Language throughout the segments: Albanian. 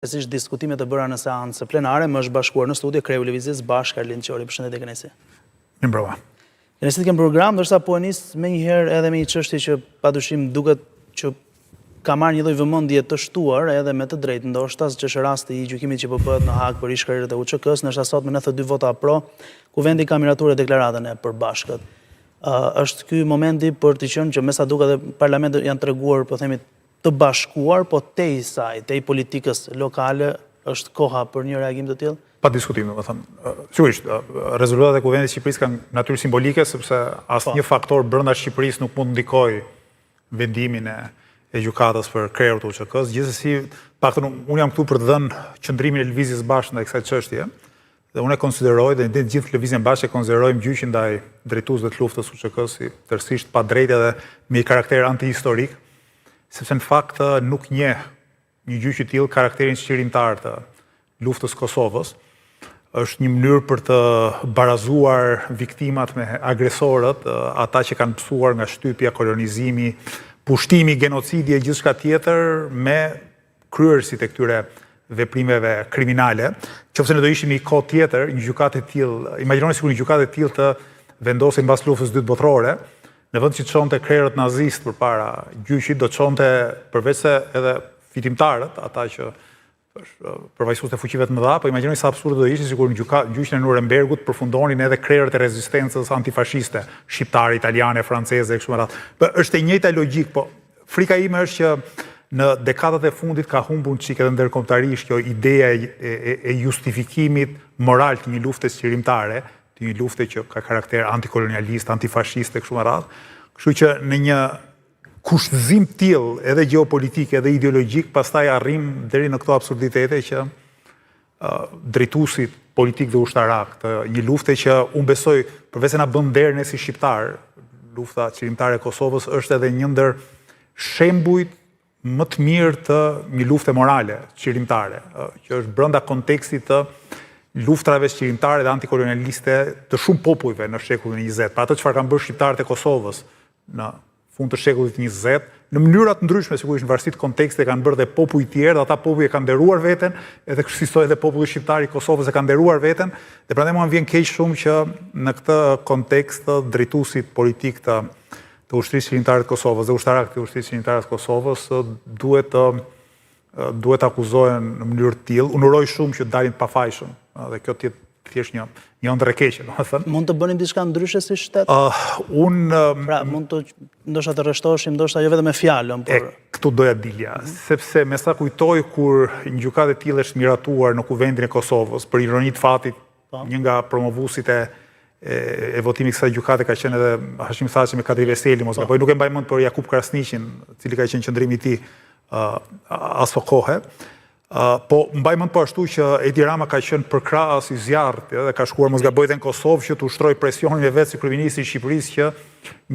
Kryesisht diskutimet e bëra në seancë plenare, më është bashkuar në studio kreu i Lëvizjes Bashkë Arlind Qori. Përshëndetje Kënaqësi. Mirëmbrëma. Kënaqësi të kem program, ndërsa po e nis menjëherë edhe me një çështje që padyshim duket që ka marrë një lloj vëmendje të shtuar edhe me të drejtë ndoshta, siç është rasti i gjykimit që po bëhet në Hagë për ish-krerët e UÇK-së, ndërsa sot me 92 vota pro, Kuvendi ka miratuar deklaratën e përbashkët. Është ky momenti për të qenë që me sa duket edhe parlamentet janë treguar, po themi, të bashkuar, po tej saj, tej politikës lokale, është koha për një reagim të tillë? Pa diskutim, domethënë, sigurisht, rezolutat e Kuvendit të Shqipërisë kanë natyrë simbolike, sepse asnjë po. faktor brenda Shqipërisë nuk mund të ndikojë vendimin e, e gjykatës për krerët e UÇK-së. Gjithsesi, paktën unë jam këtu për të dhënë qëndrimin e Lëvizjes Bashkë ndaj kësaj çështje. Dhe unë e konsideroj dhe ne gjithë Lëvizjen Bashkë e konsiderojmë gjyqin ndaj drejtuesve të luftës UÇK si tërësisht të padrejtë edhe me një karakter antihistorik, sepse në fakt nuk njeh një gjyq i tillë karakterin çlirimtar të luftës Kosovës. Është një mënyrë për të barazuar viktimat me agresorët, ata që kanë pësuar nga shtypja, kolonizimi, pushtimi, genocidi e gjithçka tjetër me kryerësit e këtyre veprimeve kriminale. Qoftë se ne do ishim në një kohë tjetër, një gjykatë e tillë, imagjinoni sikur një gjykatë e tillë të vendosej mbas luftës së dytë botërore, në vend që të çonte krerët nazistë përpara gjyqit, do të çonte përveçse edhe fitimtarët, ata që përfaqësuesit e fuqive të mëdha, po imagjinoni sa absurde do ishte sikur në gjyka, gjyqin e Nurembergut përfundonin edhe krerët e rezistencës antifashiste, shqiptare, italiane, franceze e kështu me radhë. Po është e njëjta logjikë, po Frika ime është që në dekadat e fundit ka humbur një çik edhe ndërkombëtarisht kjo ideja e, e, e justifikimit moral të një lufte çlirimtare, të një lufte që ka karakter antikolonialist, antifashist e kështu me radhë. Kështu që në një kushtëzim të tillë edhe gjeopolitik edhe ideologjik, pastaj arrim deri në këto absurditete që drejtuesit politik dhe ushtarak të një lufte që unë besoj përveç se na bën nder ne si shqiptarë, lufta çlirimtare e Kosovës është edhe një ndër shembujt më të mirë të një lufte morale çlirimtare, që është brenda kontekstit të luftrave çlirimtare dhe antikolonialiste të shumë popujve në shekullin e 20. Pra atë çfarë kanë bërë shqiptarët e Kosovës në fund të shekullit të 20, në mënyra të ndryshme, sigurisht në varësi të kontekstit e kanë bërë dhe popuj të tjerë, dhe ata popuj e kanë nderuar veten, edhe kësisoj edhe populli shqiptar i Kosovës e ka nderuar veten, dhe prandaj mua më vjen keq shumë që në këtë kontekst drejtuesit politik të të ushtrisë çlirimtare të Kosovës dhe ushtarakët e ushtrisë çlirimtare të Kosovës duhet të duhet të akuzohen në mënyrë të tillë. Unë uroj shumë që të dalin të pafajshëm, dhe kjo të jetë thjesht një një ëndërr e keqe, domethënë. Mund të bënim diçka ndryshe si shtet? Uh, unë pra, mund të ndoshta të rreshtoheshim, ndoshta jo vetëm me fjalën, por e këtu doja dilja, mm -hmm. sepse me sa kujtoj kur një gjykatë e tillë është miratuar në Kuvendin e Kosovës për ironi të fatit, po. Një nga promovuesit e e votimit kësaj gjykate ka qenë edhe Hashim Thaçi me Kadri Veselin, mos po. gaboj, nuk e mbaj mend për Jakup Krasniqin, cili ka qenë qëndrimi i tij uh, aso kohe. Uh, po mbaj mend po ashtu që Edi Rama ka qenë përkrahës i zjarrtë dhe ka shkuar mos gaboj dhe në Kosovë që të ushtrojë presionin e vet si kryeministri i Shqipërisë që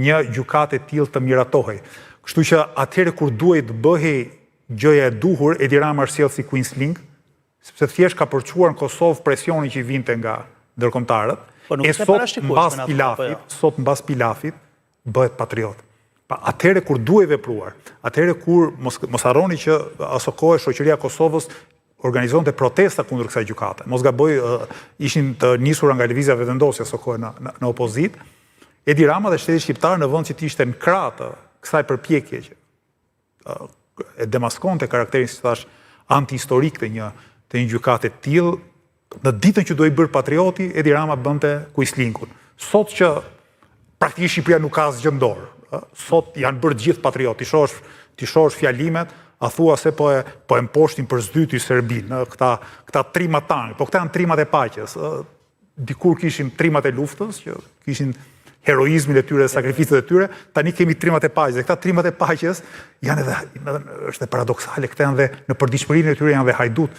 një gjykatë e tillë të miratohej. Kështu që atëherë kur duhej të bëhej gjëja e duhur, Edi Rama është sjellë si kuisling, sepse thjesht ka përçuar në Kosovë presionin që i vinte nga ndërkombëtarët. Po nuk e sot mbas po pilafit, jo. sot mbas pilafit bëhet patriot. Pa atëherë kur duhej vepruar, atëherë kur mos mos harroni që aso kohe shoqëria e Kosovës organizonte protesta kundër kësaj gjykate. Mos gaboj, ishin të nisura nga Lëvizja Vetëvendosje aso kohe në, në, në opozitë. Edi Rama dhe shteti shqiptar në vend që të ishte në krah të kësaj përpjekje që e demaskonte karakterin, si thashë, antihistorik të një të një gjykate të tillë, në ditën që duhej bërë patrioti, Edi Rama bënte kuislinkun. Sot që praktikisht Shqipëria nuk ka asgjë në dorë, sot janë bërë të gjithë patriotë, t'i shohësh, t'i shohësh fjalimet, a thua se po e po e mposhtin për së dyti Serbinë, këta këta trimat tanë, po këta janë trimat e paqes, Dikur kishim trimat e luftës, që kishin heroizmin e tyre, sakrificat e tyre, tani kemi trimat e paqes. Dhe këta trimat e paqes janë edhe, është paradoksale, këta janë dhe në përditshmërinë e tyre janë dhe hajdutë.